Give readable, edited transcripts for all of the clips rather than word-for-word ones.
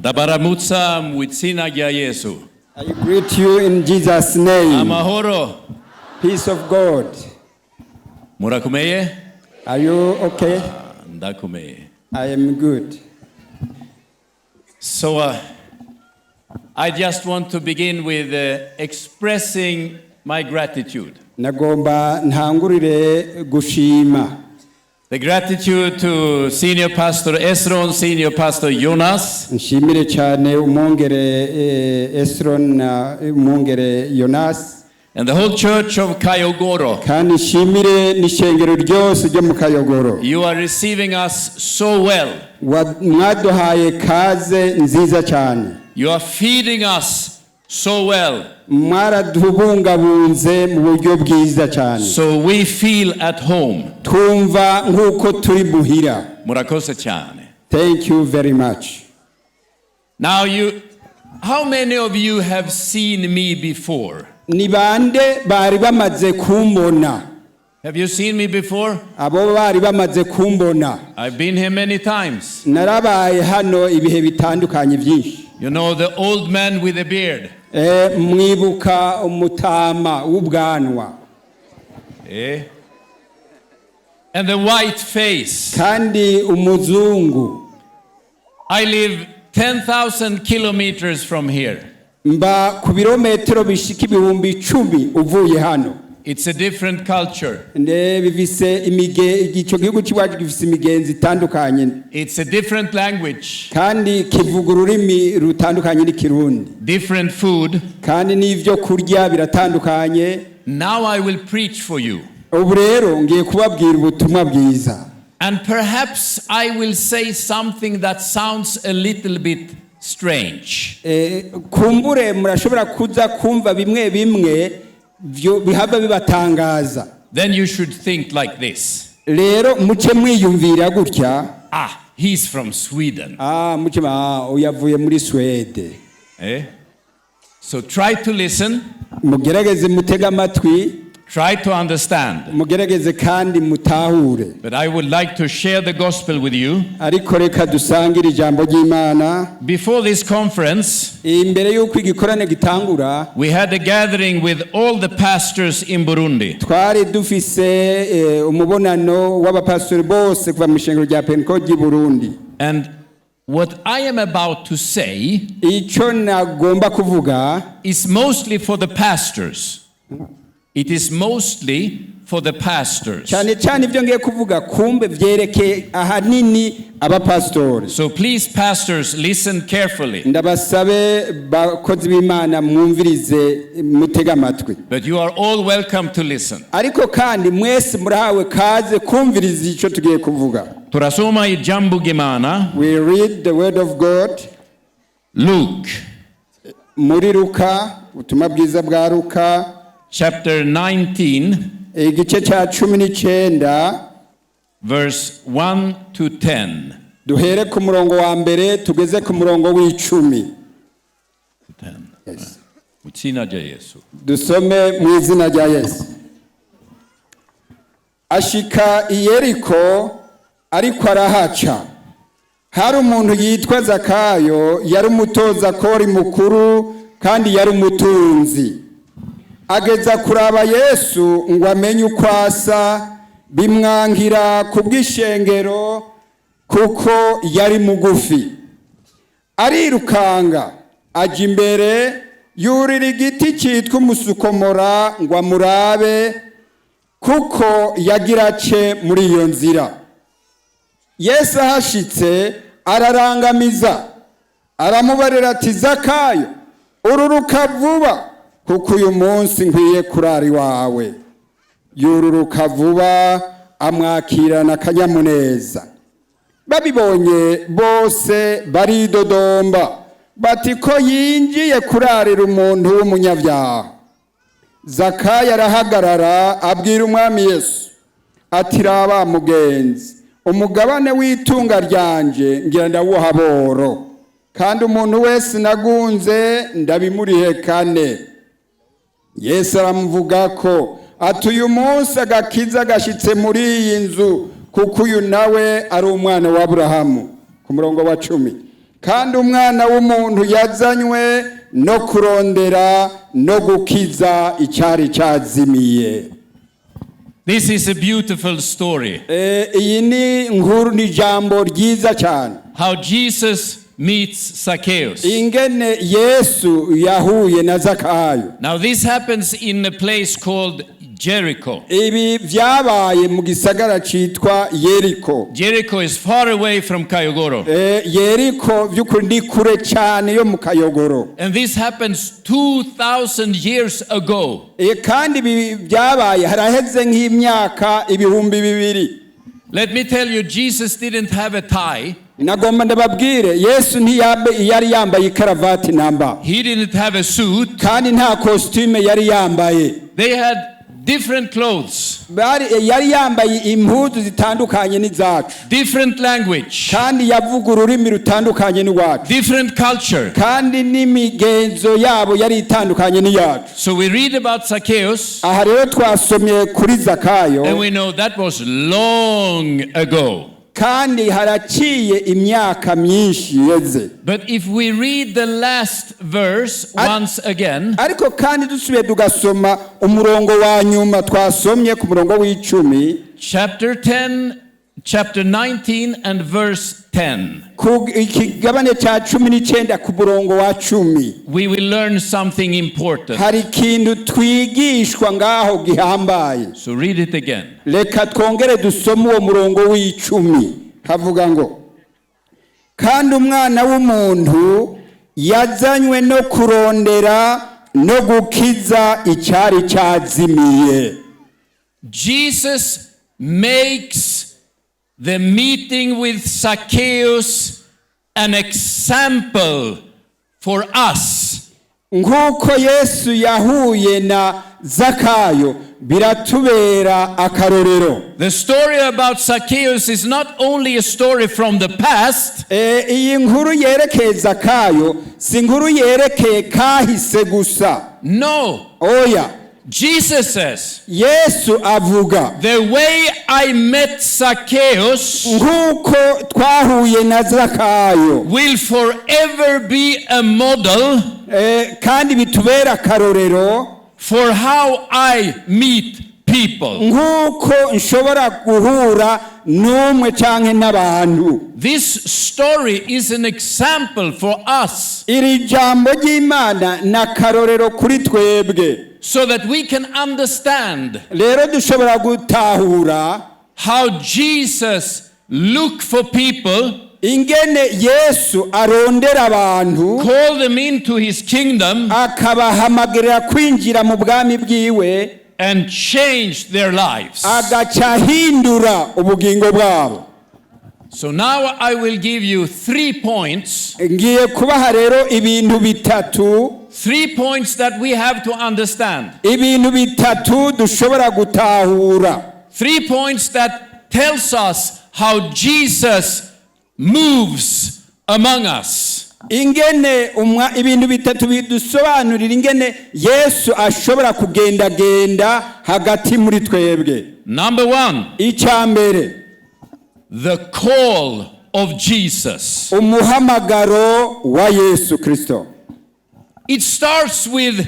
Ndabaramutsa mu izina rya Yesu. I greet you in Jesus' name. Amahoro. Peace of God. Murakomeye? Are you okay? Ndakomeye. I am good. So I just want to begin with expressing my gratitude. Nagomba ntangurire gushima. The gratitude to Senior Pastor Esron, Senior Pastor Jonas, Nshimire cyane umwungere Esron na umwungere Jonas and the whole church of Kayogoro. Kandi nshimire n'ishengero ryose ryo mu Kayogoro. You are receiving us so well. Mwaduhaye kaze nziza cyane. You are feeding us so well. Mwaradubungabunze mu buryo bwiza cyane. So we feel at home. Twumva nk'uko turi muhira. Murakoze cyane. Thank you very much. Now how many of you have seen me before? Ni bande bari bamaze kumbona? Have you seen me before? Abo bari bamaze kumbona? I've been here many times. Narabaye hano ibihe bitandukanye byinshi. You know the old man with the beard. Mwibuka umutama w'ubwanwa? Eh? And the white face. Kandi umuzungu. I live 10,000 kilometers from here. Mba ku birometero bishika 10,000 uvuye hano. It's a different culture. Bifise ico gihugu c'iwacu gifise imigenzo itandukanye. It's a different language, Kandi kivuga ururimi rutandukanye n'ikirundi. Different food. Kandi n'ivyo kurya biratandukanye. Now I will preach for you. Ubu rero ngiye kubabwira ubutumwa bwiza. And perhaps I will say something that sounds a little bit strange. Kumbure murashobora kuza kumva bimwe bimwe bihava bibatangaza. Then you should think like this. Rero muce mwiyumvira gutya. Ah, he's from Sweden. Ah, muce uyu avuye muri Swede. Eh? So try to listen, Mugerageze mutege amatwi. Try to understand. Mugerageze kandi mutahure. But I would like to share the gospel with you. Ariko reka dusangire ijambo ry'Imana. Before this conference, Imbere y'uko igikorane gitangura, we had a gathering with all the pastors in Burundi. Twari dufise umubonano w'abapasitori bose kuva mu ishengero rya Pentekote ry'i Burundi. And what I am about to say Icyo nagomba kuvuga is mostly for the pastors. It is mostly for the pastors. Cyane cyane ibyo ngiye kuvuga kumbe byerekeye ahanini abapasitori. So please, pastors, listen carefully. Ndabasabe bakozi b'Imana mwumvirize mutege amatwi. But you are all welcome to listen. Ariko kandi mwese murahawe kaze kumviriza icyo tugiye kuvuga. Turasoma ijambo ry'Imana, We read the word of God. Luke Muri Luka, ubutumwa bwiza bwa Luka, chapter 19, igice cya 19, verse 1 to 10. Duhere ku murongo wa mbere tugeze ku murongo w'10. 10. Yes. Mu izina rya Yesu. Dusome mu izina rya Yesu. Ashika i Yeriko ariko arahaca hari umuntu yitwa Zakayo yari umutoza kori mukuru kandi yari umutunzi. Ageza kuraba Yesu ngo amenye uko asa bimwangira ku bw'ishengero kuko yari mugufi. Arirukanga ajya imbere yurira igiti cyitwa umusukomora ngo amurabe kuko yagira ace muri iyo nzira. Yesu ahashitse ararangamiza aramubarira ati Zakayo ururuka vuba kuko uyu munsi nkwiye kurara iwawe. Yururuka vuba amwakirana akanyamuneza. Babibonye bose baridodomba bati ko yinjiye kurarira umuntu w'umunyabyaha. Zakayo arahagarara abwira umwami Yesu ati raba mugenzi umugabane w'itunga ryanje ngira ndawuha aboro kandi umuntu wese nagunze ndabimurihe kane. Yesu aramuvuga ko ati uyu munsi agakiza gashitse muri iyi nzu kuko uyu nawe ari umwana wa Aburahamu. Ku murongo wa 10. Kandi umwana w'umuntu yazanywe no kurondera no gukiza icyari cyazimiye. This is a beautiful story. Iyi ni inkuru, ni ijambo ryiza cyane. How Jesus meets Zacchaeus. Ingene Yesu yahuye na Zakayo. Now, this happens in a place called Jericho. Ibi byabaye mu gisagara cyitwa Yeriko. Jericho is far away from Kayogoro. Yeriko by'ukuri ni kure cyane yo mu Kayogoro. And this happens 2,000 years ago. Kandi ibi byabaye haraheze nk'imyaka 2000. Let me tell you, Jesus didn't have a tie. Nagomba ndababwire, Yesu ntiyabe yari yambaye ikaravati namba. He didn't have a suit. Kandi nta kositime yari yambaye. They had different clothes, Yari yambaye impuzu zitandukanye n'izacu. Different language, Kandi yavuga ururimi rutandukanye n'iwacu. Different culture. Kandi n'imigenzo yabo yari itandukanye n'iyacu. So we read about Zacchaeus Aha rero twasomye kuri Zakayo. And we know that was long ago. Kandi haraciye imyaka myinshi yeze. But if we read the last verse once again, Ariko kandi dusubiye tugasoma umurongo wa nyuma twasomye ku murongo w'10. Chapter 10, chapter 19, and verse 10, Ku ikigabane cya 19 ku murongo wa 10, we will learn something important. Hari ikintu twigishwa ngaho gihambaye. So read it again. Reka twongere dusome uwo murongo w'10, havuga ngo: "Kandi umwana w'umuntu yazanywe no kurondera no gukiza icyari cyazimiye." Jesus makes the meeting with Zacchaeus an example for us. Nk'uko Yesu yahuye na Zakayo, biratubera akarorero. The story about Zacchaeus is not only a story from the past, Iyi nkuru yerekeye Zakayo si inkuru yerekeye kahise gusa. No. Oya. Jesus says, Yesu avuga: "The way I met Zacchaeus "Nk'uko twahuye na Zakayo will forever be a model kandi bitubera akarorero for how I meet people." nk'uko nshobora guhura n'umwe canke n'abantu." This story is an example for us Iri jambo ry'Imana ni akarorero kuri twebwe so that we can understand rero dushobora gutahura how Jesus looked for people, ingene Yesu arondera abantu, call them into his kingdom, akabahamagarira kwinjira mu bwami bwiwe, and change their lives. Agaca ahindura ubugingo bwabo. So now I will give you three points, Ngiye kubaha rero ibintu bitatu, three points that we have to understand. Ibintu bitatu dushobora gutahura. Three points that tells us how Jesus moves among us. Ingene ibintu bitatu bidusobanurira ingene Yesu ashobora kugendagenda hagati muri twebwe. Number 1, Icya mbere, the call of Jesus. Umuhamagaro wa Yesu Kristo. It starts with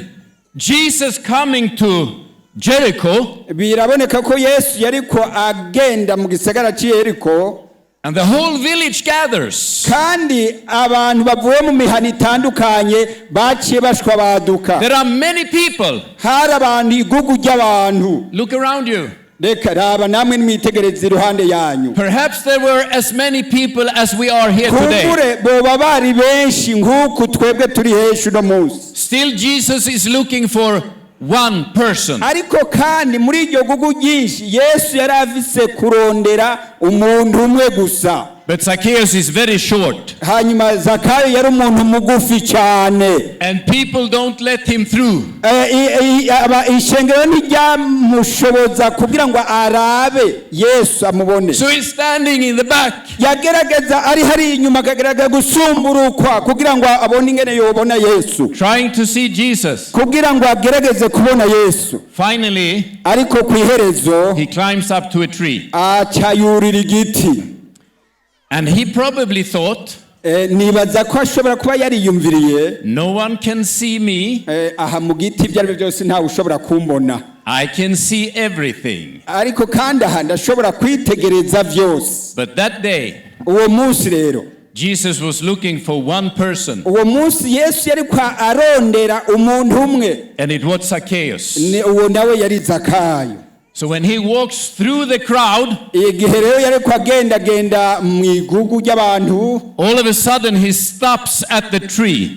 Jesus coming to Jericho, Biraboneka ko Yesu yariko agenda mu gisagara cy'i Yeriko, and the whole village gathers. Kandi abantu bavuye mu mihana itandukanye baciye bashwa baduka. There are many people. Hari abantu, igugu ry'abantu. Look around you. Reka raba namwe nimwitegereze iruhande yanyu. Perhaps there were as many people as we are here today. Kumbure boba bari benshi nk'uku twebwe turi hejuru uno munsi. Still, Jesus is looking for one person. Ariko kandi muri iryo gugu ryinshi Yesu yari afise kurondera umuntu umwe gusa. But Zacchaeus is very short, Hanyuma Zakayo yari umuntu mugufi cyane, and people don't let him through. Ishengero ntiryamushoboza kugira ngo arabe Yesu amubone. So he's standing in the back. Yagerageza ari hari inyuma, akagerageza gusumburukwa kugira ngo abone ingene yobona Yesu, Trying to see Jesus. Kugira ngo agerageze kubona Yesu. Finally, Ariko ku iherezo he climbs up to a tree. aca yurira igiti. And he probably thought, Nibaza ko ashobora kuba yariyumviriye, "No one can see me. Aha mu giti ibyo ari byo byose ntawe ushobora kumbona. I can see everything." Ariko kandi aha ndashobora kwitegereza byose. But that day, Uwo munsi rero, Jesus was looking for one person, uwo munsi Yesu yari kwa arondera umuntu umwe. And it was Zacchaeus. Ni uwo nawe yari Zakayo. So when he walks through the crowd, Igihe rero yari ko agendagenda mu igugu ry'abantu, all of a sudden he stops at the tree.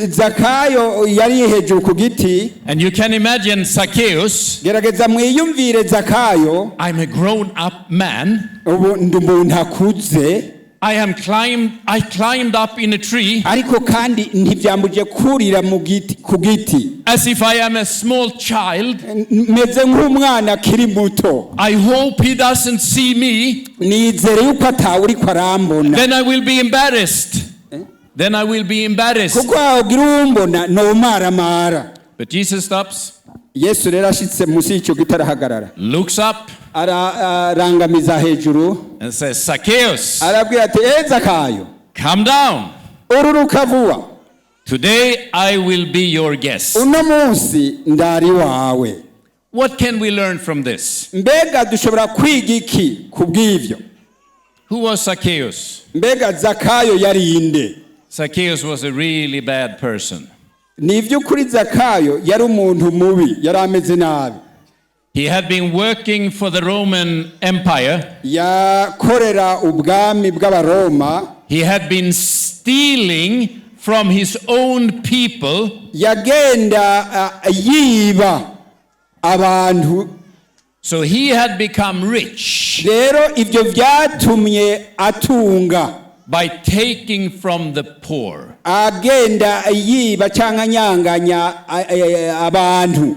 Zakayo yari hejuru ku giti. And you can imagine Zacchaeus. Gerageza mwiyumvire Zakayo. "I'm a grown up man. Ubu ndi umuntu akuze. I climbed up in a tree Ariko kandi ntibyambuje kurira mu giti ku giti as if I am a small child. Meze nk'umwana akiri muto. I hope he doesn't see me. Nizere yuko atawe uriko arambona. Then I will be embarrassed. Then I will be embarrassed." Kuko wagira uwumbona nomaramara. But Jesus stops, Yesu rero ashitse munsi y'icyo giti arahagarara, looks up, arangamiza hejuru, and says, "Zacchaeus, arabwira ati: "Zakayo, come down. Ururuka vuba. Today I will be your guest." Uno munsi ndari wawe." What can we learn from this? Mbega dushobora kwiga iki ku bw'ibyo? Who was Zacchaeus? Mbega Zakayo yari inde? Zacchaeus was a really bad person. Ni iby'ukuri Zakayo yari umuntu mubi, yari ameze nabi. He had been working for the Roman Empire. Yakorera ubwami bw'Abaroma. He had been stealing from his own people. Yagenda yiba abantu. So he had become rich Rero ibyo byatumye atunga by taking from the poor. Agenda yiba cyangwa anyanganya abantu.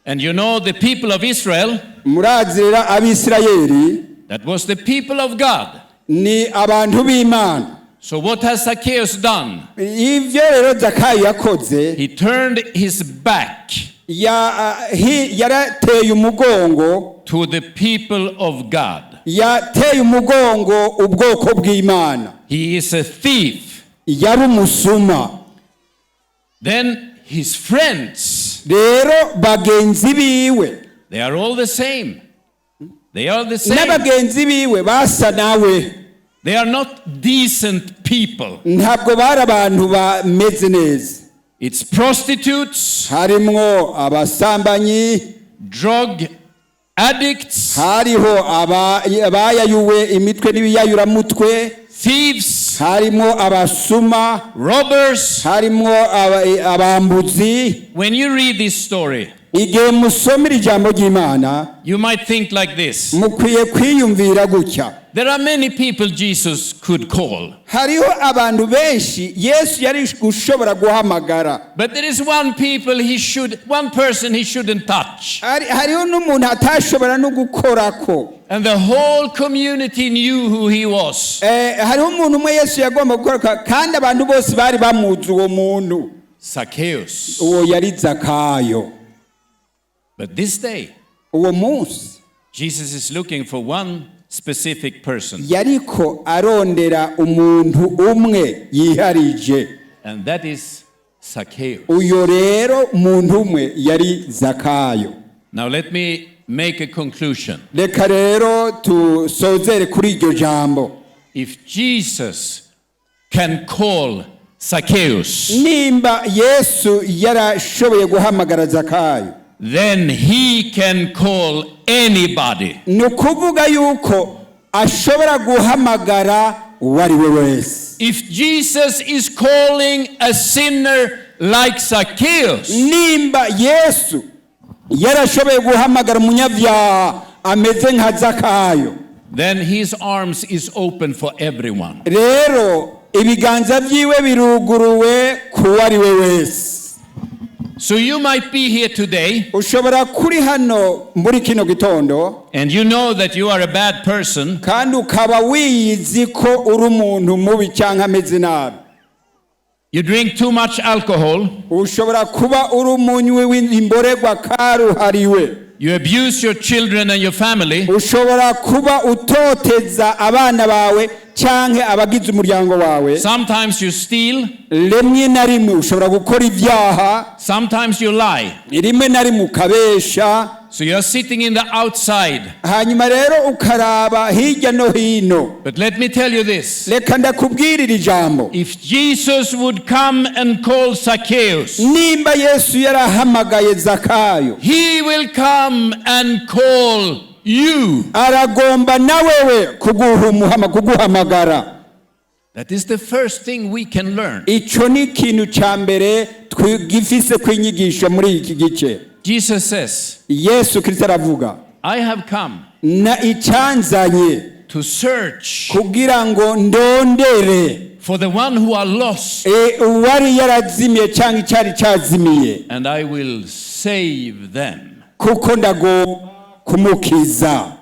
And you know, the people of Israel, Murazi rero Abisirayeli, that was the people of God. Ni abantu b'Imana. So what has Zacchaeus done? Ibyo rero Zakayo yakoze, He turned his back yarateye umugongo to the people of God. Yateye umugongo ubwoko bw'Imana. He is a thief. Yari umusuma. Then his friends, Rero bagenzi biwe, they are all the same. They are the same. N'abagenzi biwe basa nawe. They are not decent people. Ntabwo bari abantu bameze neza. It's prostitutes, Harimwo abasambanyi, drug addicts, hariho abayayuwe imitwe n'ibiyayuramutwe, thieves, harimo abasuma, robbers. Harimo abambuzi. When you read this story, Igihe musomera ijambo ry'Imana, you might think like this. Mukwiye kwiyumvira gutya: There are many people Jesus could call, Hariho abantu benshi Yesu yari gushobora guhamagara, but there is one person he shouldn't touch. Hariho n'umuntu atashobora no gukorako. And the whole community knew who he was. Hariho umuntu umwe Yesu yagomba gukorako kandi abantu bose bari bamuzi uwo muntu. Zacchaeus. Uwo yari Zakayo. But this day, Uwo munsi, Jesus is looking for one specific person, yariko arondera umuntu umwe yiharije. And that is Zacchaeus. Uyo rero umuntu umwe yari Zakayo. Now let me make a conclusion. Reka rero tusozere kuri iryo jambo. If Jesus can call Zacchaeus, Nimba Yesu yarashoboye guhamagara Zakayo, then he can call anybody. Ni ukuvuga yuko ashobora guhamagara uwo ari we wese. If Jesus is calling a sinner like Zacchaeus, Nimba Yesu yarashoboye guhamagara umunyabyaha ameze nka Zakayo, then his arms is open for everyone. Rero ibiganza byiwe biruguruwe ku ari we wese. So you might be here today Ushobora kuri hano muri kino gitondo and you know that you are a bad person. kandi ukaba wiyizi ko uri umuntu mubi cyangwa ameze nabi. You drink too much alcohol. Ushobora kuba uri umunywi w'imborerwa karuhariwe. You abuse your children and your family. Ushobora kuba utoteza abana bawe canke abagize umuryango wawe. Sometimes you steal. Rimwe na rimwe ushobora gukora ibyaha. Sometimes you lie. Rimwe na rimwe ukabesha. So you're sitting in the outside. Hanyuma rero ukaraba hirya no hino. But let me tell you this. Reka ndakubwirira ijambo. If Jesus would come and call Zacchaeus, Nimba Yesu yarahamagaye Zakayo, he will come and call you. Aragomba nawewe kuguhamagara. That is the first thing we can learn. Ico ni ikintu ca mbere twigifise kwinyigisho muri iki gice. Jesus says, Yesu Kristo aravuga, "I have come na icyanzanye to search kugira ngo ndondere for the one who are lost, uwari yarazimiye cyangwa icyari cyazimiye, and I will save them." kuko ndagomba kumukiza.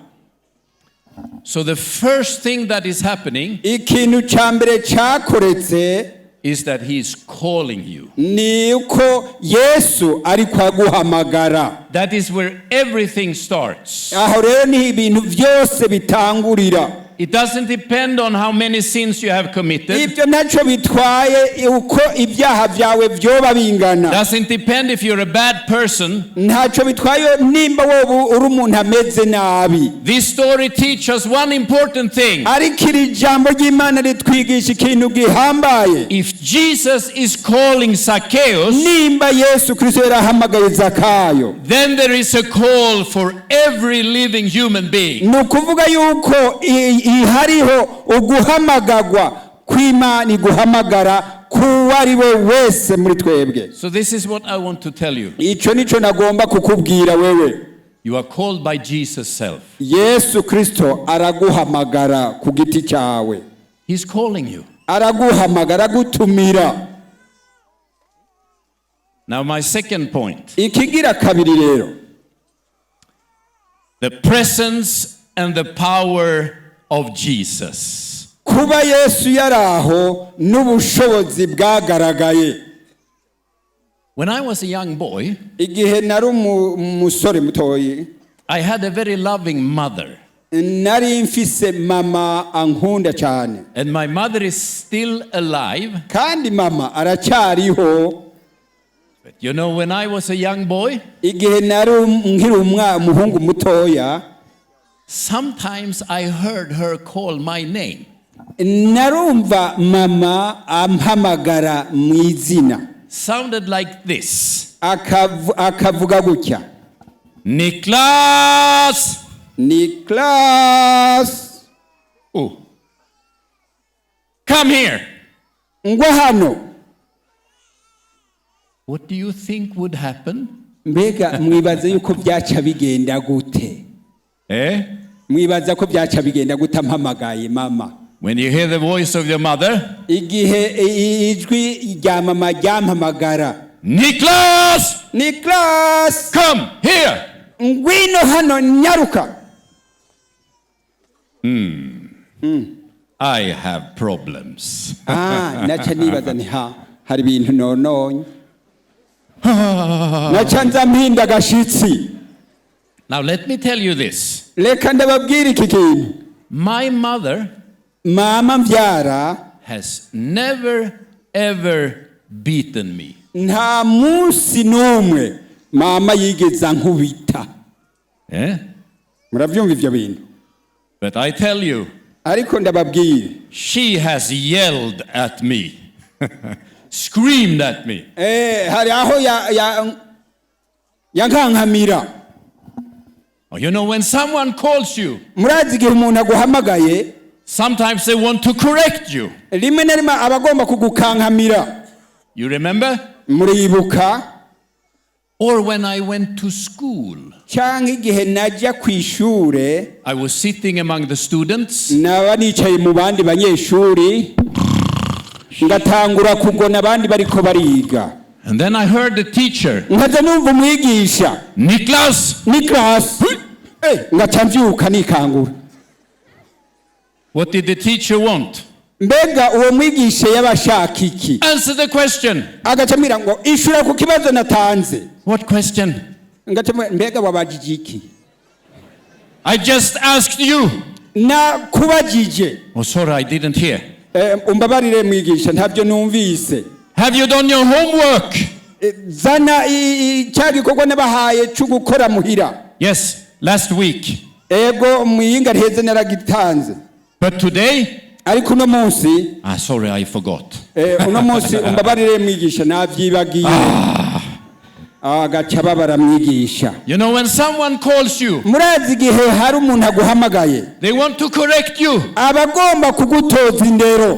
So the first thing that is happening Ikintu cya mbere cyakoretse is that he is calling you. Ni uko Yesu ari kwaguhamagara. That is where everything starts. Aho rero niho ibintu byose bitangurira. It doesn't depend on how many sins you have committed. Ibyo ntacyo bitwaye uko ibyaha byawe byoba bingana. Doesn't depend if you're a bad person. Ntacyo bitwaye nimba wowe uri umuntu ameze nabi. This story teaches us one important thing. Ariko iri jambo ry'Imana ritwigisha ikintu gihambaye. If Jesus is calling Zacchaeus, Nimba Yesu Kristo yarahamagaye Zakayo, then there is a call for every living human being. Ni ukuvuga yuko hariho uguhamagagwa kw'Imana iguhamagara k'uwo ari we wese muri twebwe. So, this is what I want to tell you. Icyo nicyo nagomba kukubwira wewe. You are called by Jesus self. Yesu Kristo araguhamagara ku giti cyawe. He's calling you. Araguhamagara, agutumira. Now, my second point: Ikigira kabiri rero, the presence and the power of Jesus. Kuba Yesu yari aho n'ubushobozi bwagaragaye. When I was a young boy, Igihe nari umusore mutoyi, I had a very loving mother. Nari mfise mama ankunda cyane. And my mother is still alive. Kandi mama aracyariho. But when I was a young boy, Igihe nari nkiri umuhungu mutoya, sometimes I heard her call my name. Narumva mama ampamagara mu izina. Sounded like this: Akavuga gutya: "Niklas! "Niklas!" Oh. Come here." "Ngwa hano." What do you think would happen? Mbega mwibaza yuko byaca bigenda gute? Eh? Mwibaza ko byaca bigenda gute ampamagaye mama? When you hear the voice of your mother, Igihe ijwi rya mama ryampamagara, "Niklas, "Niklas, come here." ngwino hano, nyaruka." I have problems. Ah, naca nibaza nti ha hari ibintu nononye, naca nza mpinda agashitsi. Now, let me tell you this. Reka ndababwira iki kintu. My mother Mama mbyara has never ever beaten me. Nta munsi n'umwe mama yigeze ankubita. Eh? Murabyumva ibyo bintu? But I tell you, Ariko ndababwira, she has yelled at me, screamed at me. Hari aho yankankamira. Oh, when someone calls you, Murazi igihe umuntu aguhamagaye, sometimes they want to correct you. Rimwe na rimwe aba agomba kugukankamira. You remember? Muribuka? Or when I went to school, Cyangwa igihe najya ku ishure, I was sitting among the students, naba nicaye mu bandi banyeshuri, ngatangura kugona abandi bariko bariga, and then I heard the teacher, nkaza numva umwigisha, "Niklas!" "Niklas!" Ngaca mbyuka nikangura. What did the teacher want? Mbega uwo mwigisha yabashaka iki? "Answer the question." Agaca ambwira ngo ishura ku kibazo natanze. What question? Ngaca mbwira, mbega wabajije iki? I just asked you. Nakubajije. Oh, sorry, I didn't hear. Umbabarire mwigisha, ntabyo numvise. Have you done your homework? Zana cya gikorwa nabahaye cyo gukora muhira. Yes, last week. Ego, mwiyinga riheze naragitanze. But today, Ariko uno munsi, ah, sorry, I forgot. Uno munsi umbabarire mwigisha, navyibagiye. Agaca babara mwigisha. You know, when someone calls you, Murazi igihe hari umuntu aguhamagaye, they want to correct you, aba agomba kugutoza indero.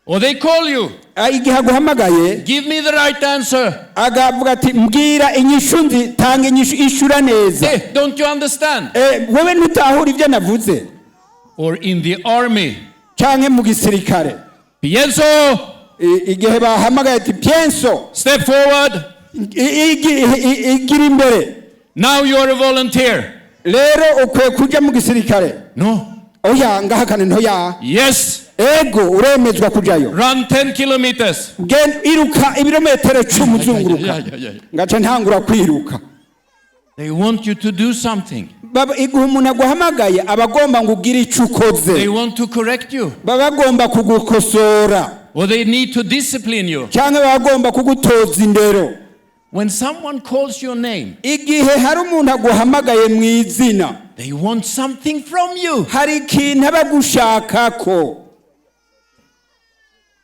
Or they call you, Igihe aguhamagaye, give me the right answer. Agavuga ati mbwira inyishu nzi, tanga inyishu, ishura neza. Hey, don't you understand? Wewe ntutahura ibyo navuze? Or in the army, Canke mu gisirikare, Pienso, igihe bahamagaye ati Pienso, step forward. Igira imbere. Now you are a volunteer. Rero ukwiye kuja mu gisirikare. No. Oya, ngahakane ntoya. Yes. Ego, uremezwa kujayo. Run 10 kilometers. Iruka ibirometero 10 uzunguruka. Yeah. Ngaca ntangura kwiruka. They want you to do something. Baba, igihe umuntu aguhamagaye aba agomba ngo ugire icyo ukoze. They want to correct you. Baba bagomba kugukosora. Or they need to discipline you. Cyangwa baba bagomba kugutoza indero. When someone calls your name, Igihe hari umuntu aguhamagaye mu izina, they want something from you. Hari ikintu aba agushakako.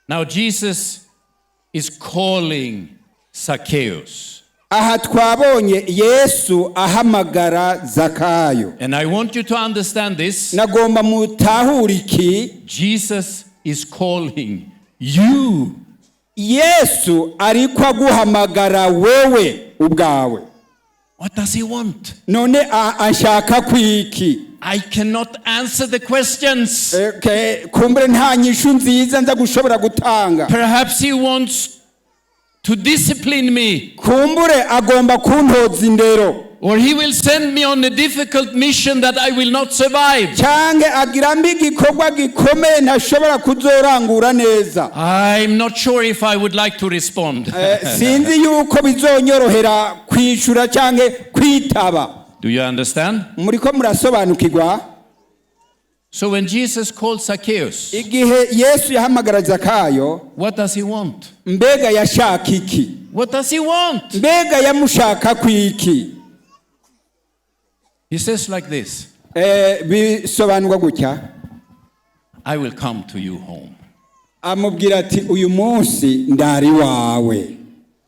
Now Jesus is calling Zacchaeus. Aha twabonye Yesu ahamagara Zakayo. And I want you to understand this. Nagomba mutahure iki. Jesus is calling you. Yesu ariko aguhamagara wewe ubwawe. What does he want? None ashaka kwiki? I cannot answer the questions. Okay, kumbure nta nyishu nziza nza gushobora gutanga. Perhaps he wants to discipline me. Kumbure agomba kuntoza indero. Or he will send me on a difficult mission that I will not survive. Canke agira mbi igikorwa gikomeye ntashobora kuzorangura neza. I'm not sure if I would like to respond. Sinzi yuko bizonyorohera kwishura canke kwitaba. Do you understand? Muriko murasobanukirwa? So when Jesus called Zacchaeus, Igihe Yesu yahamagara Zakayo, what does he want? Mbega yashaka iki? What does he want? Mbega yamushaka kwiki? He says like this, Bisobanurwa gutya. I will come to you home. Amubwira ati uyu munsi ndari wawe.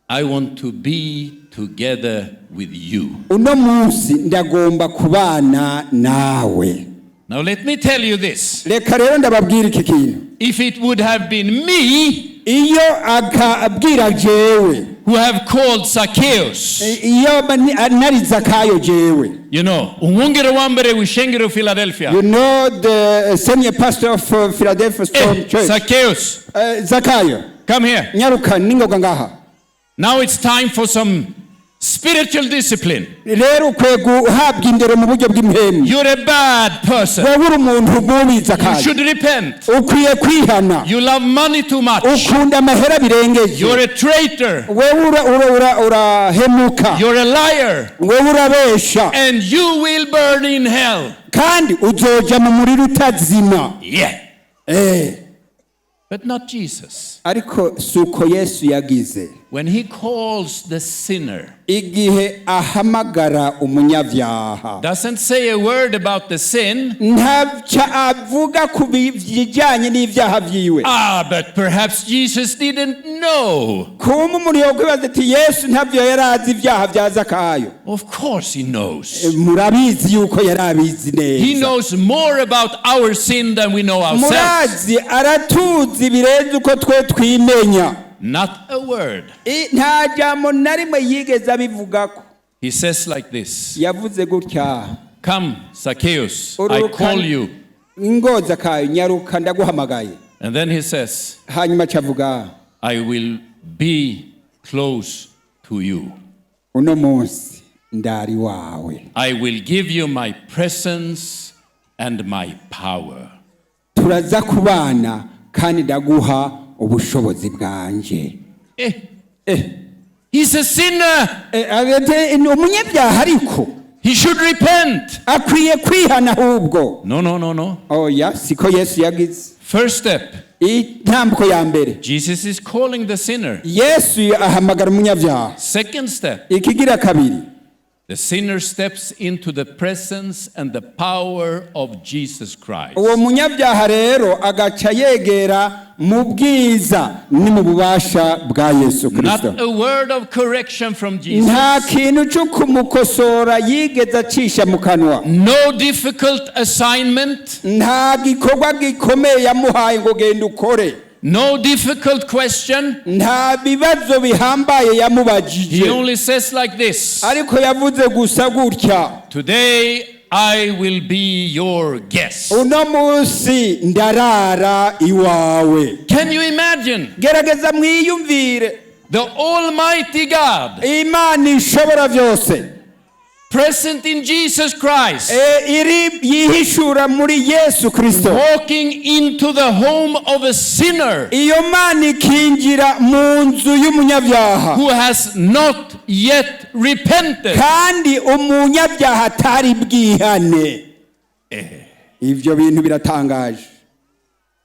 I want to be together with you. Uno munsi ndagomba kubana nawe. Now let me tell you this. Reka rero ndababwira iki kintu. If it would have been me Iyo akabwira jewe, who have called Zacchaeus, iyo nari Zakayo jewe, umwungere wa mbere w'ishengero Philadelphia. You know the senior pastor of Philadelphia Storm Church. Zacchaeus, Zakayo, come here. Nyaruka ningoga ngaha. Now it's time for some spiritual discipline. Rero ukwiye guhabwa indero mu buryo bw'impemu. You're a bad person. Wowe uri umuntu mubi You Zakayo. should repent. Ukwiye kwihana. You love money too much. Ukunda amahera birengeje. You're a traitor. Wewe urahemuka. You're a liar. Wewe urabesha. And you will burn in hell. Kandi uzoja mu muriro utazima. Yeah. But not Jesus. Ariko suko Yesu yagize. When he calls the sinner, Igihe ahamagara umunyabyaha, doesn't say a word about the sin. Ntaca avuga ku bijyanye n'ibyaha byiwe. But perhaps Jesus didn't know. Kumba umuntu yokwibaza ati Yesu ntabyo yari azi ibyaha bya Zakayo. Of course he knows. Murabizi yuko yari abizi He neza. knows more about our sin than we know ourselves. Murazi aratuzi birenze uko twe twimenya. Not a word. Nta jambo na rimwe yigeze abivugako. He says like this. Yavuze gutya. Come, Zacchaeus, I Ururuka- call you. Ngo Zakayo, nyaruka ndaguhamagaye. And then he says, Hanyuma acavuga, I will be close to you. Uno munsi ndari wawe. I will give you my presence and my power. Turaza kubana kandi ndaguha ubushobozi bwanje. He's a sinner. Ni umunyabyaha ariko. He should repent. Akwiye kwihana ahubwo. No, no, no, no. Oya, siko Yesu yagize. First step, Intambwe ya mbere, Jesus is calling the sinner. Yesu ahamagara umunyabyaha. Second step, Ikigira kabiri, the sinner steps into the presence and the power of Jesus Christ. Uwo munyabyaha rero agaca yegera mu bwiza ni mu bubasha bwa Yesu Kirisito. Not a word of correction from Jesus. Nta kintu cyo kumukosora yigeze acisha mu kanwa. No difficult assignment. Nta gikorwa gikomeye yamuhaye ngo genda ukore. No difficult question. Nta bibazo bihambaye He yamubajije. only says like this: Ariko yavuze gusa gutya: "Today I will be your guest." "Uno munsi ndarara iwawe." Can you imagine Gerageza mwiyumvire the Almighty God Imana ishobora byose present in Jesus Christ iri yihishura muri Yesu Kirisito walking into the home of a sinner iyo Mana ikinjira mu nzu y'umunyabyaha who has not yet repented? Kandi umunyabyaha atari bwihane? Ibyo bintu biratangaje.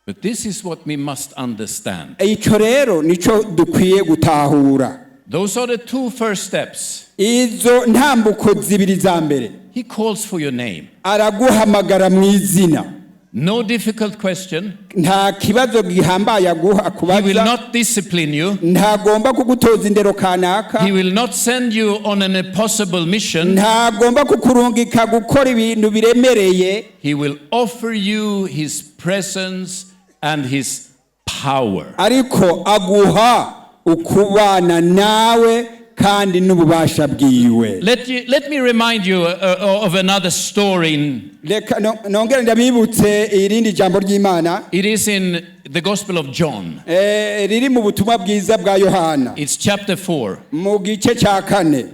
But this is what we must understand. Icyo rero nicyo dukwiye gutahura. Those are the two first steps. Izo ntambuko zibiri za mbere. He calls for your name. Araguhamagara mu izina. No difficult question. Nta kibazo gihambaye aguha He will akubaza. Not discipline you. Ntagomba kugutoza indero kanaka. He will not send you on an impossible mission. Ntagomba kukurungika gukora ibintu biremereye. He will offer you his presence and his power. Ariko aguha ukubana nawe kandi n'ububasha bwiwe. Let me remind you of another story. Reka nongere ndabibutse irindi jambo ry'Imana. It is in the Gospel of John. Riri mu butumwa bwiza bwa Yohana, It's chapter 4. mu gice cya kane.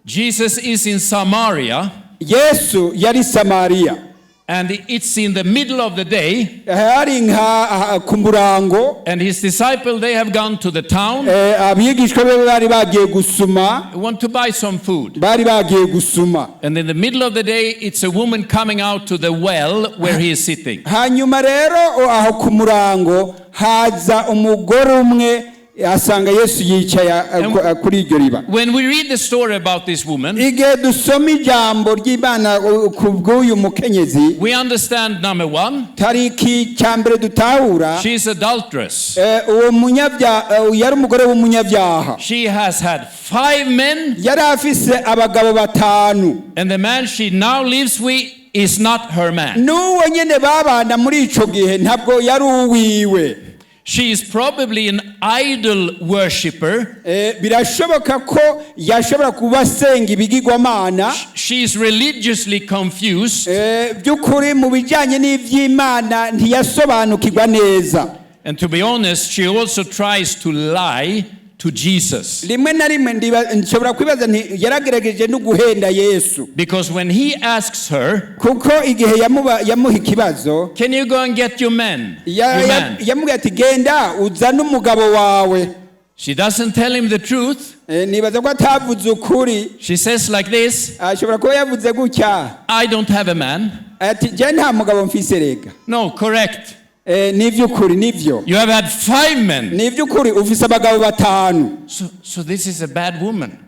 Jesus is in Samaria, Yesu yari Samariya, and it's in the middle of the day, hari nka ku murango, and his disciple, they have gone to the town, abigishwa be bari bagiye gusuma, want to buy some food. Bari bagiye gusuma. And in the middle of the day, it's a woman coming out to the well where he is sitting. Hanyuma rero aho ku murango haza umugore umwe asanga Yesu yicaye kuri iryo riba. When we read the story about this woman, Igihe dusoma ijambo ry'Imana ku bw'uyu mukenyezi, we understand number one, tariki cya mbere dutahura, she's adulteress. Uwo munyabyaha yari umugore w'umunyabyaha. She has had five men, Yari afise abagabo batanu, and the man she now lives with is not her man. N'uwo nyine babana muri ico gihe ntabwo yari uwiwe. She is probably an idol worshipper. Birashoboka ko yashobora kuba asenga ibigirwamana. She is religiously confused. By'ukuri mu bijyanye n'iby'Imana ntiyasobanukirwa neza. And to be honest, she also tries to lie to Jesus. Rimwe na rimwe nshobora kwibaza nti yaragerageje no guhenda Yesu. Because when he asks her, Kuko igihe yamuha ikibazo, "Can you go and get your man? Your man?" yamubwiye ati genda uzane umugabo wawe. She doesn't tell him the truth. Nibaza ko atavuze ukuri. She says like this: Ashobora kuba yavuze gutya, "I don't have a man." ati je nta mugabo mfise rega. No, correct. Ni iby'ukuri nibyo. You have had five men. Ni iby'ukuri ufise abagabo batanu. So this is a bad woman.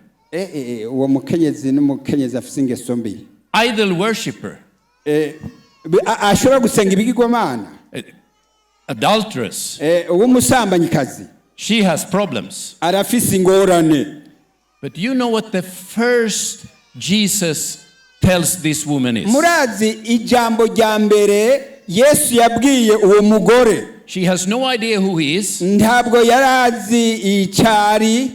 Uwo mukenyezi n'umukenyezi afise ingeso mbi. Idol worshipper, Ashobora gusenga ibigirwamana, adulteress. Uw'umusambanyikazi. She has problems. Arafise ingorane. But you know what the first Jesus tells this woman is? Murazi ijambo rya mbere Yesu yabwiye uwo mugore? She has no idea who he is, Ntabwo yari azi icyari,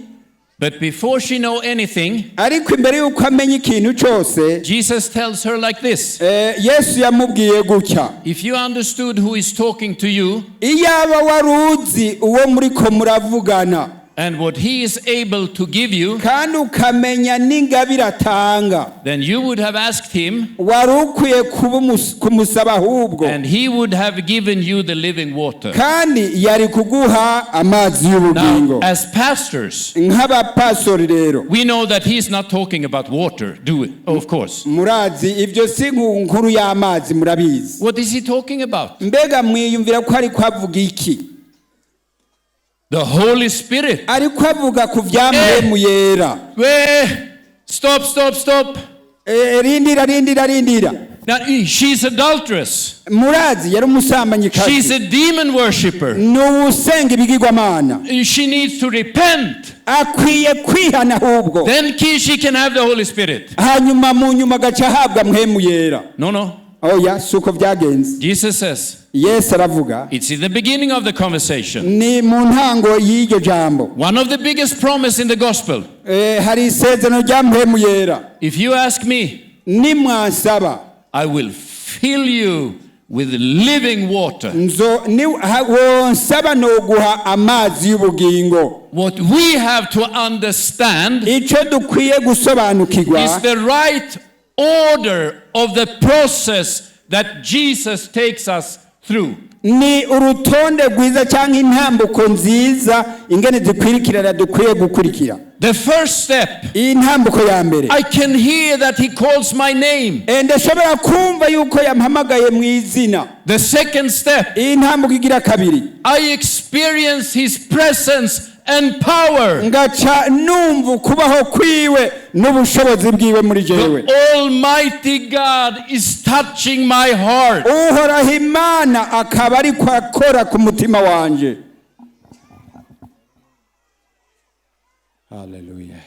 but before she know anything, ariko imbere y'uko amenya ikintu cyose, Jesus tells her like this. Yesu yamubwiye gutya: If you understood who is talking to you, Iyaba wari uzi uwo muriko muravugana, And what he is able to give you, kandi ukamenya n'ingabire atanga, then you would have asked him wari ukwiye kuba kumusaba ahubwo, and he would have given you the living water. Kandi yari kuguha amazi y'ubugingo. Now, as pastors, Nk'abapastori rero, we know that he's not talking about water, do we? Oh, of course. Murazi ibyo si nkuru y'amazi, murabizi. What is he talking about? Mbega mwiyumvira ko ariko avuga iki? The Holy Spirit. Ariko avuga ku bya Mpwemu Yera. Stop, stop, stop. Rindira, rindira, rindira. Now, she's adulteress. Murazi yari She's umusambanyikazi. A demon worshipper. Ni uwusenga ibigirwamana. She needs to repent. Akwiye kwihana ahubwo. Then she can have the Holy Spirit. Hanyuma mu nyuma agaca ahabwa Mpwemu Yera. No. Oya, si uko byagenze. Jesus says, Yesu aravuga, it's in the beginning of the conversation. Ni mu ntango y'iryo jambo. One of the biggest promise in the gospel. Hari isezerano rya Mpwemu Yera. If you ask me, Nimwansaba, I will fill you with living water. Nzo ni wonsaba noguha amazi y'ubugingo. What we have to understand Icyo dukwiye gusobanukirwa is the right order of the process that Jesus takes us through. Ni urutonde rwiza cyangwa intambuko nziza ingene zikwirikirana dukwiye gukurikira. The first step, Iyi ntambuko ya mbere, I can hear that he calls my name. Ndashobora kumva yuko yampamagaye mu izina. The second step, Iyi ntambuko igira kabiri, I experience his presence and power. Ngaca numva ukubaho kwiwe n'ubushobozi bwiwe muri jewe. The Almighty God is touching my heart. Uhoraho Imana akaba ariko akora ku mutima wanje. Haleluya.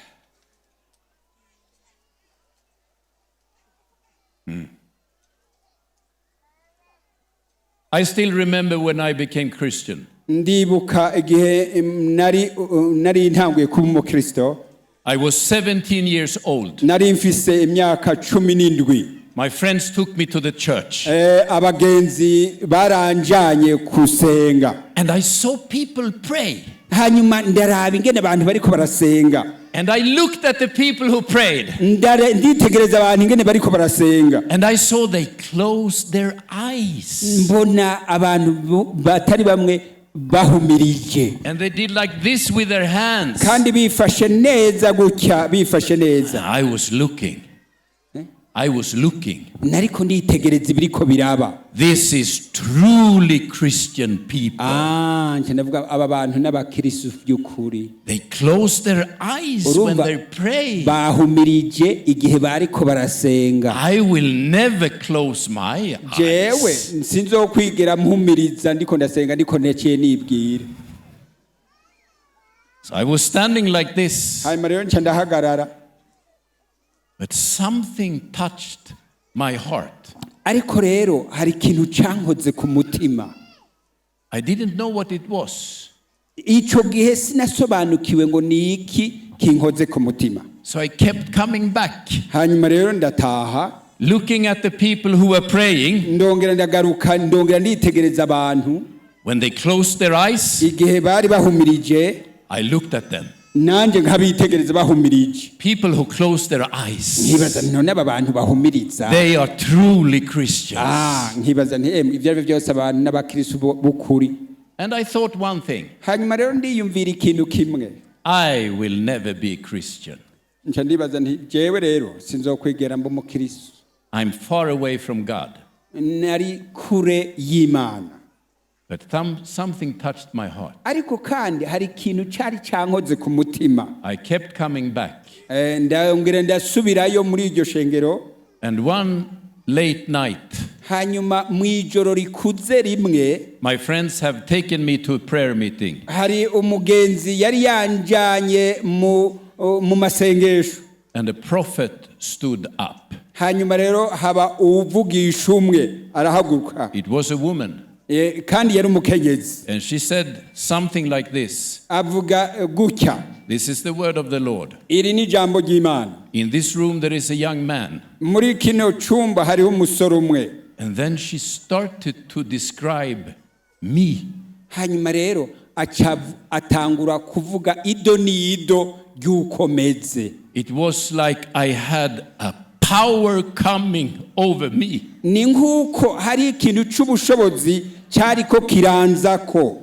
I still remember when I became Christian. Ndibuka igihe nari ntanguye kuba umukristo. I was 17 years old. Nari mfise imyaka 17. My friends took me to the church. Abagenzi baranjanye kusenga. And I saw people pray. Hanyuma ndaraba ingene abantu bariko barasenga. And I looked at the people who prayed. Nditegereza abantu ingene bariko barasenga. And I saw they closed their eyes. Mbona abantu batari bamwe bahumirije. And they did like this with their hands. Kandi bifashe neza gutya, bifashe neza. I was looking. I was looking. Nariko nditegereza ibiriko biraba. This is truly Christian people. Ah, nje ndavuga aba bantu n'abakristo by'ukuri. They close their eyes when Urumva, they pray. Bahumirije igihe bariko barasenga. I will never close my Jewe eyes. sinzokwigera mpumiriza ndiko ndasenga, ndiko neciye nibwira. So I was standing like this, Hanyuma rero nca ndahagarara. But something touched my heart. Ariko rero hari ikintu cankoze ku mutima. I didn't know what it was. Ico gihe sinasobanukiwe ngo ni iki kinkoze ku mutima. So I kept coming back, Hanyuma rero ndataha, looking at the people who were praying. Ndongera ndagaruka, ndongera nditegereza abantu. When they closed their eyes, Igihe bari bahumirije, I looked at them. Nanjye nkabitegereza bahumirije. People who close their eyes, Nkibaza none aba bantu bahumiriza, they are truly Christians. Ah, nkibaza nti "Emwe, ibyo ari byo byose abantu n'abakristo b'ukuri." And I thought one thing: Hanyuma rero ndiyumvira ikintu kimwe. I will never be a Christian. Nca ndibaza nti jewe rero sinzokwigera mba umukristo. I'm far away from God. Nari kure y'Imana. But something touched my heart. Ariko kandi hari ikintu cyari cyankoze ku mutima. I kept coming back. Ndongera ndasubirayo muri iryo shengero. And one late night, Hanyuma mu ijoro rikuze rimwe, my friends have taken me to a prayer meeting. Hari umugenzi yari yanjanye mu masengesho. And a prophet stood up. Hanyuma rero haba uwuvugisha umwe arahaguruka. It was a woman. Kandi yari umukenyezi. And she said something like this: Avuga gutya: "This is the word of the Lord. Iri ni ijambo ry'Imana. In this room, there is a young man." Muri kino cyumba hariho umusore umwe. And then she started to describe me. Hanyuma rero aca atangura kuvuga ido n'ido ry'uko meze. It was like I had a power coming over me. Ni nk'uko hari ikintu c'ubushobozi cyariko kiranzako.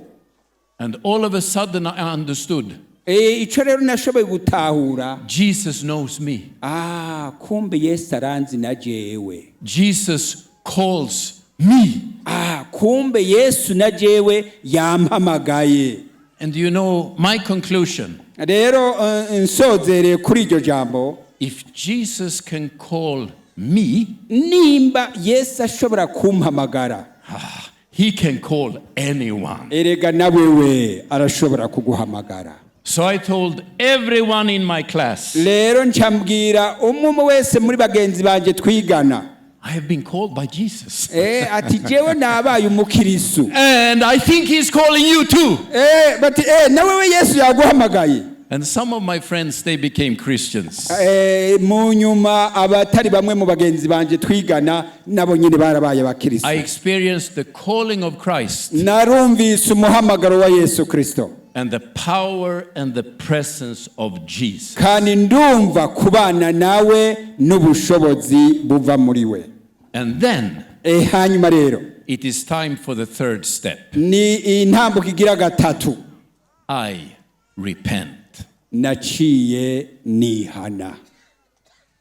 And all of a sudden I understood Ico rero nashoboye gutahura, Jesus knows me. Ah, kumbe Yesu aranzi na jewe. Jesus calls me. Ah, kumbe Yesu na jewe yampamagaye. And you know, my conclusion, Rero nsozereye kuri iryo jambo, if Jesus can call me, nimba Yesu ashobora kumpamagara, ah, he can call anyone. Erega na wewe arashobora kuguhamagara. So I told everyone in my class, Rero ncambwira umwe umwe wese muri bagenzi banje twigana, I have been called by Jesus. Ati jewe nabaye umukirisu. And I think he's calling you too. Bati na wewe Yesu yaguhamagaye. And some of my friends, they became Christians. Mu nyuma abatari bamwe mu bagenzi banje twigana nabo nyine barabaye abakirisu. I experienced the calling of Christ Narumvise umuhamagaro wa Yesu Kristo and the power and the presence of Jesus. Kandi ndumva kubana nawe n'ubushobozi buva muri we. And then Hanyuma rero it is time for the third step. Ni intambuko igira gatatu. I repent. Naciye nihana.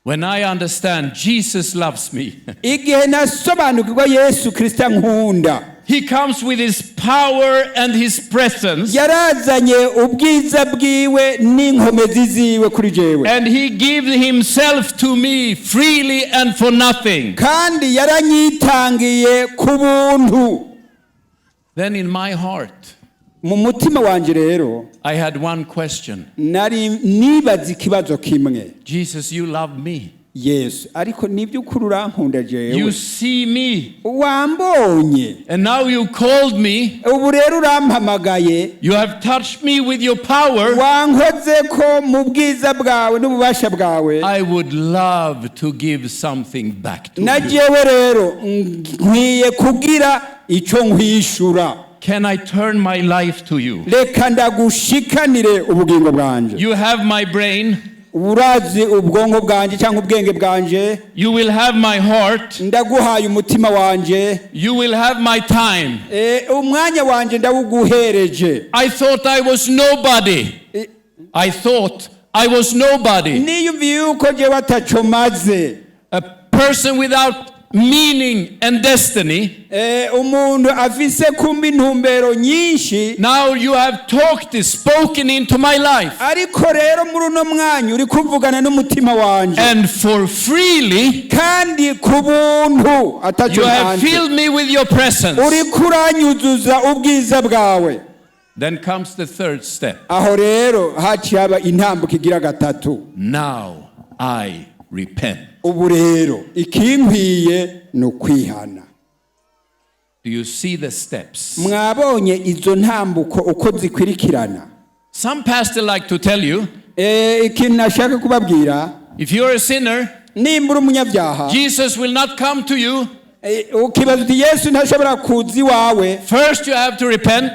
When I understand Jesus loves me, Igihe nasobanukirwa Yesu Kristo ankunda, he comes with his power and his presence, yarazanye ubwiza bwiwe n'inkomezi ziwe kuri jewe, and he gives himself to me freely and for nothing. Kandi yaranyitangiye ku buntu. Then in my heart, Mu mutima wanje rero, I had one question. Nari nibaza ikibazo kimwe. Jesus, you love me. Yesu, ariko niby'ukuri urankunda jewe? You see me. Wambonye. And now you called me. Ubu rero urampamagaye. You have touched me with your power. Wankoze ko mu bwiza bwawe n'ububasha bwawe. I would love to give something back to Na you. Jewe rero nkwiye kugira icyo nkwishura. Can I turn my life to you? Reka ndagushikanire ubugingo bwanje. You have my brain. Urazi ubwonko bwanje cyangwa ubwenge bwanje. You will have my heart. Ndaguhaye umutima wanje. You will have my time. Umwanya wanje ndawuguhereje. I thought I was nobody. I thought I was nobody. Niyumviye yuko jewe ataco maze. A person without meaning and destiny. Umuntu afise kumba intumbero nyinshi. Now you have talked, spoken into my life. Ariko rero muri uno mwanya uri kuvugana n'umutima wanje. And for freely, Kandi ku buntu ataco you have ntanze, filled me with your presence. Uriko uranyuzuza ubwiza bwawe. Then comes the third step. Aho rero haciye haba intambuko igira gatatu. Now I repent. Ubu rero ikinkwiye ni ukwihana. Do you see the steps? Mwabonye izo ntambuko uko zikwirikirana? Some pastor like to tell you, Ikintu nashaka kubabwira, if you're a sinner, nimba uri umunyabyaha, Jesus will not come to you. Ukibaza uti Yesu ntashobora kuza iwawe. First you have to repent,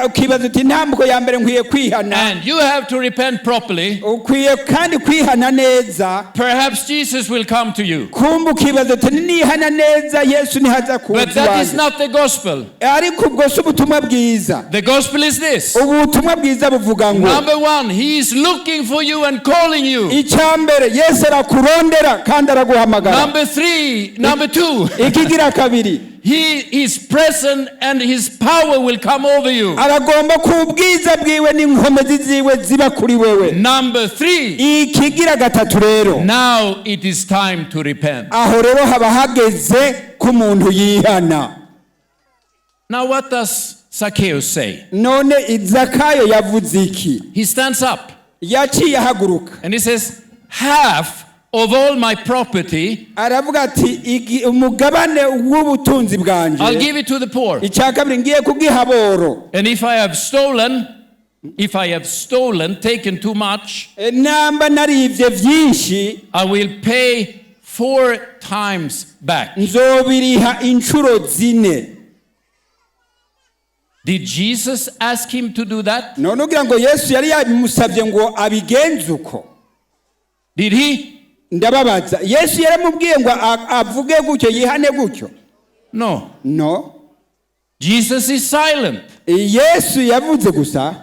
Ukibaza uti intambuko ya mbere nkwiye kwihana. And you have to repent properly. Ukwiye kandi kwihana neza. Perhaps Jesus will come to you. Kumva ukibaza uti nihana neza Yesu ntihaza kuza But that is iwanjye. not the gospel. Ariko ubwo si ubutumwa bwiza. The gospel is this. Ubutumwa bwiza buvuga ngo, Number one, he is looking for you and calling you. Icya mbere Yesu arakurondera kandi araguhamagara. Number three, number two, Ikigira kabiri, he is present and his power will come over you. Aragomba ko ubwiza bwiwe n'inkomezi ziwe ziba kuri wewe. Number three, Ikigira gatatu rero, now it is time to repent. Aho rero haba hageze ko umuntu yihana. Now, what does Zacchaeus say? None Zakayo yavuze iki? He stands up Yaciye ahaguruka, and he says, "Half of all my property, aravuga ati umugabane w'ubutunzi I'll bwanje, give it to the poor. icya kabiri ngiye kugiha aboro. And if I have stolen, taken too much, Namba narivye vyinshi, I will pay four times back." Nzobiriha inshuro zine. Did Jesus ask him to do that? None ugira ngo Yesu yari yabimusabye ngo abigenze uko? Did he? Ndababaza, Yesu yaramubwiye ngo avuge gutyo, yihane gutyo? No. No. Jesus is silent. Yesu yavuze gusa.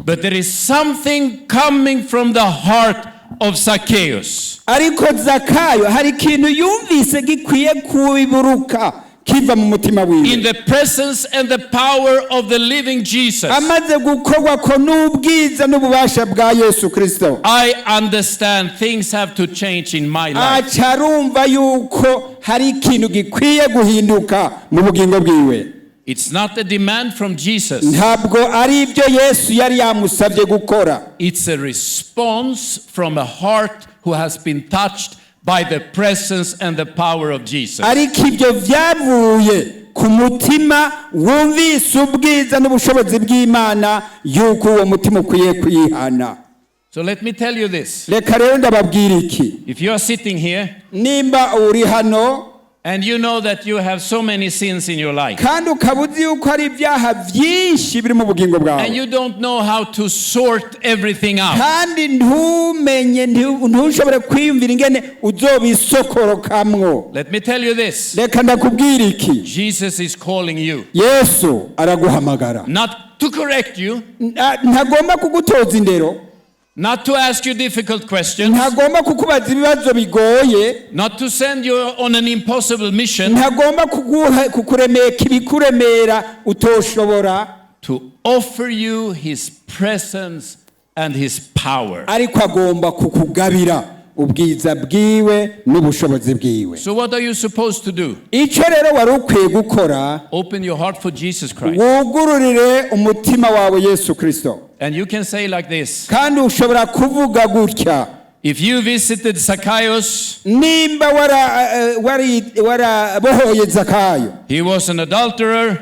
But there is something coming from the heart of Zacchaeus. Ariko Zakayo hari ikintu yumvise gikwiye kubiburuka kiva mu mutima In wiwe. the presence and the power of the living Jesus. Amaze gukorwa ko n'ubwiza n'ububasha bwa Yesu Kirisito, I understand things have to change in my life. aca arumva yuko hari ikintu gikwiye guhinduka mu bugingo bwiwe. It's not a demand from Jesus. Ntabwo ari ibyo Yesu yari yamusabye gukora. It's a response from a heart who has been touched by the presence and the power of Jesus. Ariko ibyo byavuye ku mutima wumvise ubwiza n'ubushobozi bw'Imana, yuko uwo mutima ukwiye kwihana. So let me tell you this. Reka rero ndababwira iki. If you are sitting here Nimba uri hano and you know that you have so many sins in your life kandi ukaba uzi yuko hari ibyaha byinshi biri mu bugingo bwawe and you don't know how to sort everything out, kandi ntumenye ntushobore kwiyumvira ingene uzobisokorokamwo, let me tell you this. reka ndakubwira iki. Jesus is calling you, Yesu araguhamagara, not to correct you, ntagomba kugutoza indero, not to ask you difficult questions, ntagomba kukubaza ibibazo bigoye, not to send you on an impossible mission, ntagomba kukuremeka ibikuremera utoshobora, to offer you his presence and his power. Ariko agomba kukugabira ubwiza bwiwe n'ubushobozi bwiwe. So, what are you supposed to do? Icyo rero wari ukwiye gukora, Open your heart for Jesus Christ. wugururire umutima wawe Yesu Kirisito. And you can say like this: Kandi ushobora kuvuga gutya: If you visited Zacchaeus, nimba warabohoye Zakayo, he was an adulterer,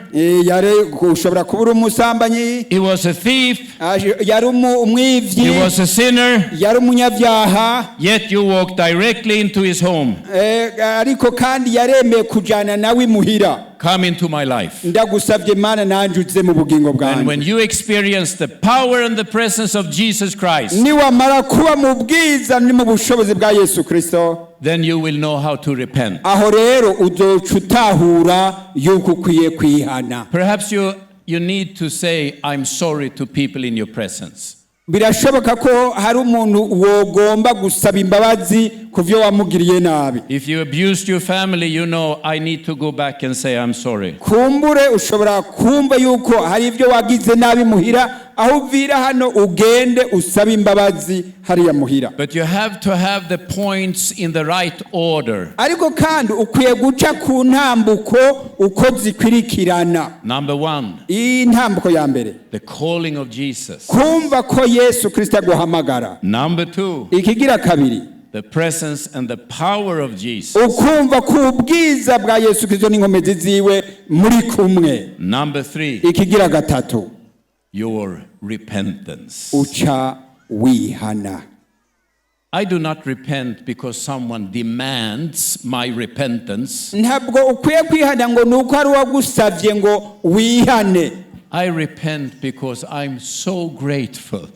ushobora kuba uri umusambanyi, he was a thief, yari umwivyi, he was a sinner, yari umunyabyaha, yet you walked directly into his home. Ariko kandi yaremeye kujana nawe imuhira. Come into my life. Ndagusabye Mana, nanjye uze mu bugingo And bwanjye. when you experience the power and the presence of Jesus Christ, Niwamara kuba mu bwiza ni mu bushobozi bwa Yesu Kirisito, then you will know how to repent. aho rero uzoca utahura yuko ukwiye kwihana. Perhaps you need to say, "I'm sorry" to people in your presence. Birashoboka ko hari umuntu wogomba gusaba imbabazi ku byo wamugiriye nabi. If you abused your family, you know, "I need to go back and say I'm sorry." Kumbure ushobora kumva yuko hari ibyo wagize nabi muhira, aho uvira hano ugende usabe imbabazi hariya muhira. But you have to have the points in the right order. Ariko kandi ukwiye guca ku ntambuko uko zikurikirana. Number one, Iyi ntambuko ya mbere, the calling of Jesus. kumva ko Yesu Kirisito aguhamagara. Number two, Ikigira kabiri, the presence and the power of Jesus. ukumva ko ubwiza bwa Yesu Kirisito n'inkomezi ziwe muri kumwe. Number three, Ikigira gatatu, your repentance. uca wihana. I do not repent because someone demands my repentance. Ntabwo ukwiye kwihana ngo ni uko hari uwagusabye ngo wihane. I repent because I'm so grateful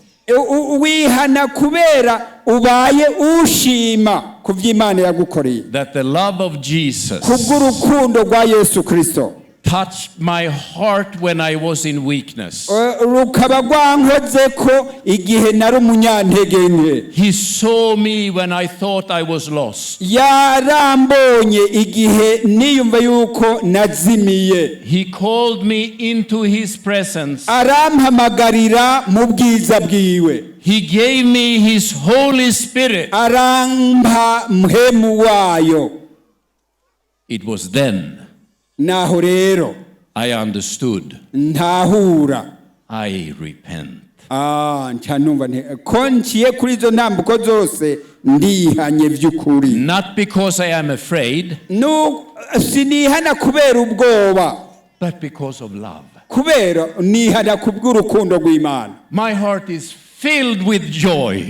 Wihana kubera ubaye ushima ku by'Imana yagukoreye, that the love of Jesus kubw'urukundo rwa Yesu Kirisito touched my heart when I was in weakness. Rukaba rwankoze ko igihe nari umunyantege nke. He saw me when I thought I was lost. Yarambonye igihe niyumva yuko nazimiye. He called me into his presence. Arampamagarira mu bwiza bwiwe. He gave me his Holy Spirit. Arampa Mpwemu wayo. It was then Naho rero I understood ntahura. I repent. Ah, nca numva nti ko nciye kuri izo ntambuko zose, ndihanye by'ukuri. Not because I am afraid, Sinihana kubera ubwoba, but because of love. Kubera nihana kubw'urukundo rw'Imana. My heart is filled with joy,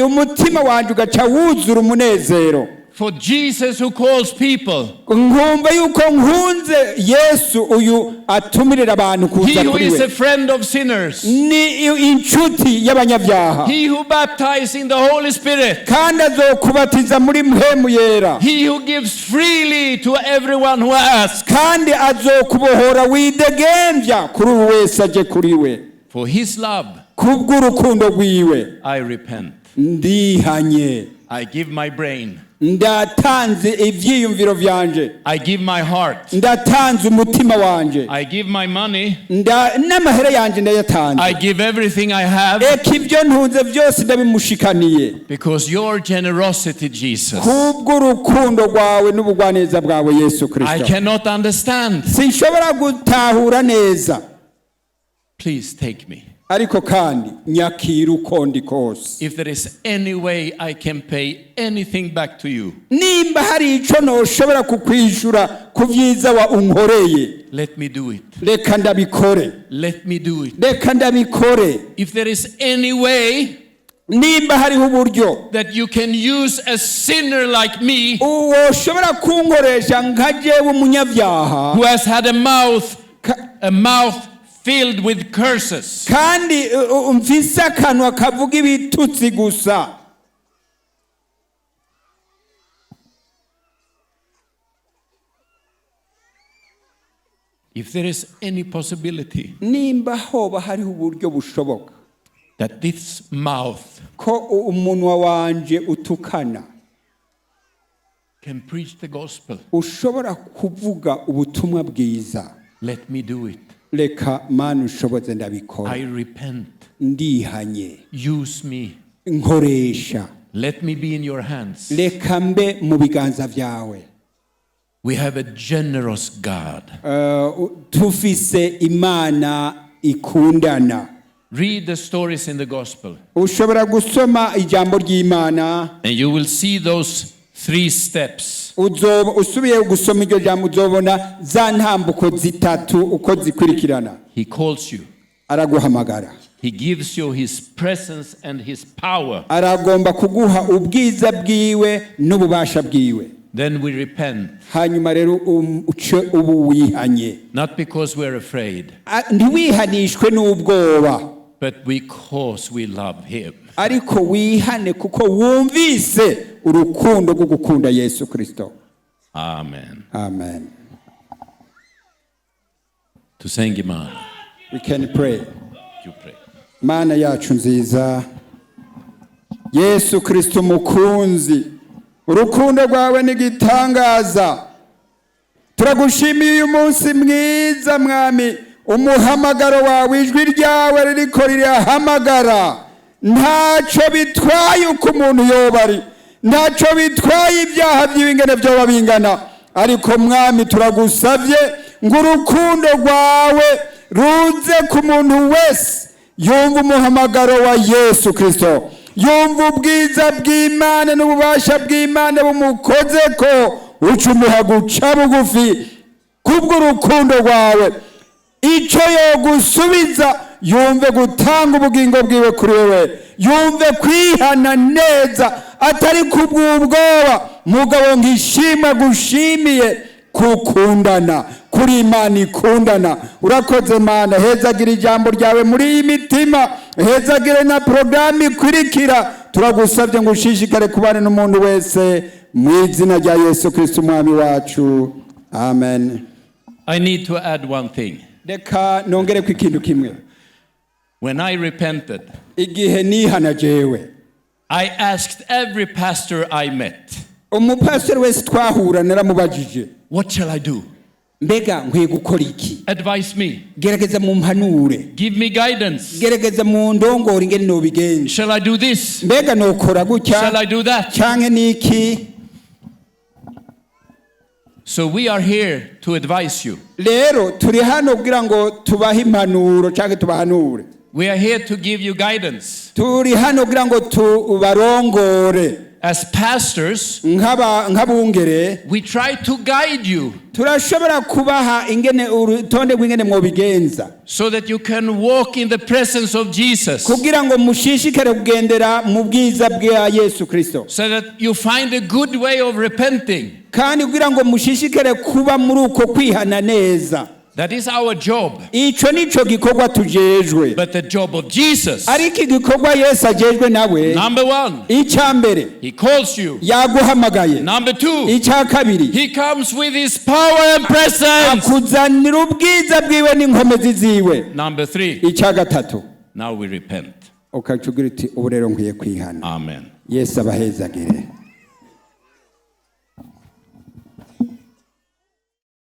Umutima wanjye ugaca wuzura umunezero, For Jesus who calls people. Nkumva yuko nkunze Yesu uyu atumirira abantu He kuza who kuri is we. a friend of sinners. Ni inshuti y'abanyabyaha. He who baptizes in the Holy Spirit. Kandi azokubatiza muri mpwemu yera. He who gives freely to everyone who asks. Kandi azokubohora widegembya kuri ubu wese aje kuri we. For his love, Kubw'urukundo rwiwe, I repent. Ndihanye. I give my brain. Ndatanze ibyiyumviro byanje. I give my heart. Ndatanze umutima wanje. I give my money. N'amahera yanje ndayatanze. I give everything I have Eka ibyo ntunze byose ndabimushikaniye. Because your generosity, Jesus, Kubw'urukundo rwawe n'ubugwaneza bwawe Yesu I Kirisito, cannot understand. Sinshobora gutahura neza. Please take me. Ariko kandi nyakira uko ndi kose. If there is any way I can pay anything back to you, Nimba hari ico noshobora kukwishura ku vyiza wa unkoreye, let me do it. Reka ndabikore. Let me do it. Reka ndabikore. If there is any way Nimba hariho uburyo that you can use a sinner like me woshobora kunkoresha nka jewe umunyabyaha, who has had a mouth filled with curses, kandi mfise akanwa kavuga ibitutsi gusa, if there is any possibility nimba hoba hariho uburyo bushoboka that this mouth ko umunwa wanje utukana can preach the gospel, ushobora kuvuga ubutumwa bwiza, let me do it. Reka Mana ushoboze ndabikora. I repent. Ndihanye. Use me. Nkoresha. Let me be in your hands. Reka mbe mu biganza byawe. We have a generous God. Tufise Imana ikundana. Read the stories in the gospel, Ushobora gusoma ijambo ry'Imana, and you will see those three steps. Uzoba usubiye gusoma iryo jambo uzobona za ntambuko zitatu uko zikurikirana. He calls you. Araguhamagara. He gives you his presence and his power. Aragomba kuguha ubwiza bwiwe n'ububasha bwiwe. Then we repent, Hanyuma rero uce ubu wihanye, not because we're afraid, Ntiwihanishwe n'ubwoba, but because we love him. Ariko wihane kuko wumvise urukundo rwo gukunda Yesu Kirisito. Amen. Amen. Tusenge Imana. We can pray. You pray. Mana yacu nziza, Yesu Kristo mukunzi, urukundo rwawe ni igitangaza. Turagushimiye uyu munsi mwiza mwami, umuhamagaro wawe, ijwi ryawe ririko rirahamagara. Ntacyo bitwaye uko umuntu yoba ari, ntacyo bitwaye ibyaha by'ibingene byoba bingana, ariko mwami turagusabye ngo urukundo rwawe ruze ku muntu wese yumva umuhamagaro wa Yesu Kristo, yumva ubwiza bw'Imana n'ububasha bw'Imana bumukoze ko uca umuha guca bugufi kubw'urukundo rwawe, icyo yogusubiza yumve gutanga ubugingo bwiwe kuri wewe, yumve kwihana neza atari kubw'ubwoba, mugabo ngishima gushimiye kukundana kuri Imana ikundana. Urakoze Mana, hezagira ijambo ryawe muri iyi mitima, hezagire na porogaramu ikurikira. Turagusabye ngo ushishikare kubana n'umuntu wese mu izina rya Yesu Kristo umwami wacu, amen. I need to add one thing. Reka nongere ku ikintu kimwe. When I repented, Igihe nihana jewe, I asked every pastor I met, umupasiteri wese twahura naramubajije, "What shall I do? Mbega nkwiye gukora iki? Advise me. Gerageza mu mpanure. Give me guidance. Gerageza mu ndongore ingene nobigenza. Shall I do this? Mbega nokora gutya Shall I do that?" canke niki? So we are here to advise you. Rero turi hano kugira ngo tubahe impanuro canke tubahanure. We are here to give you guidance. Turi hano kugira ngo tubarongore. As pastors, Nk'abungere, we try to guide you turashobora kubaha ingene urutonde rw'ingene mwobigenza so that you can walk in the presence of Jesus, kugira ngo mushishikare kugendera mu bwiza bwa Yesu Kristo, so that you find a good way of repenting. kandi kugira ngo mushishikare kuba muri uko kwihana neza. That is our job. Ico nico gikorwa tujejwe. But the job of Jesus, Ariko igikorwa Yesu ajejwe nawe, number one, icya mbere, he calls you. yaguhamagaye. Number two, Icya kabiri, he comes with his power and presence. akuzanira ubwiza bwiwe n'inkomezi ziwe. Number three, Icya gatatu, now we repent. ukaca ugira uti: "Ubu rero nkwiye kwihana." Amen. Yesu abahezagire.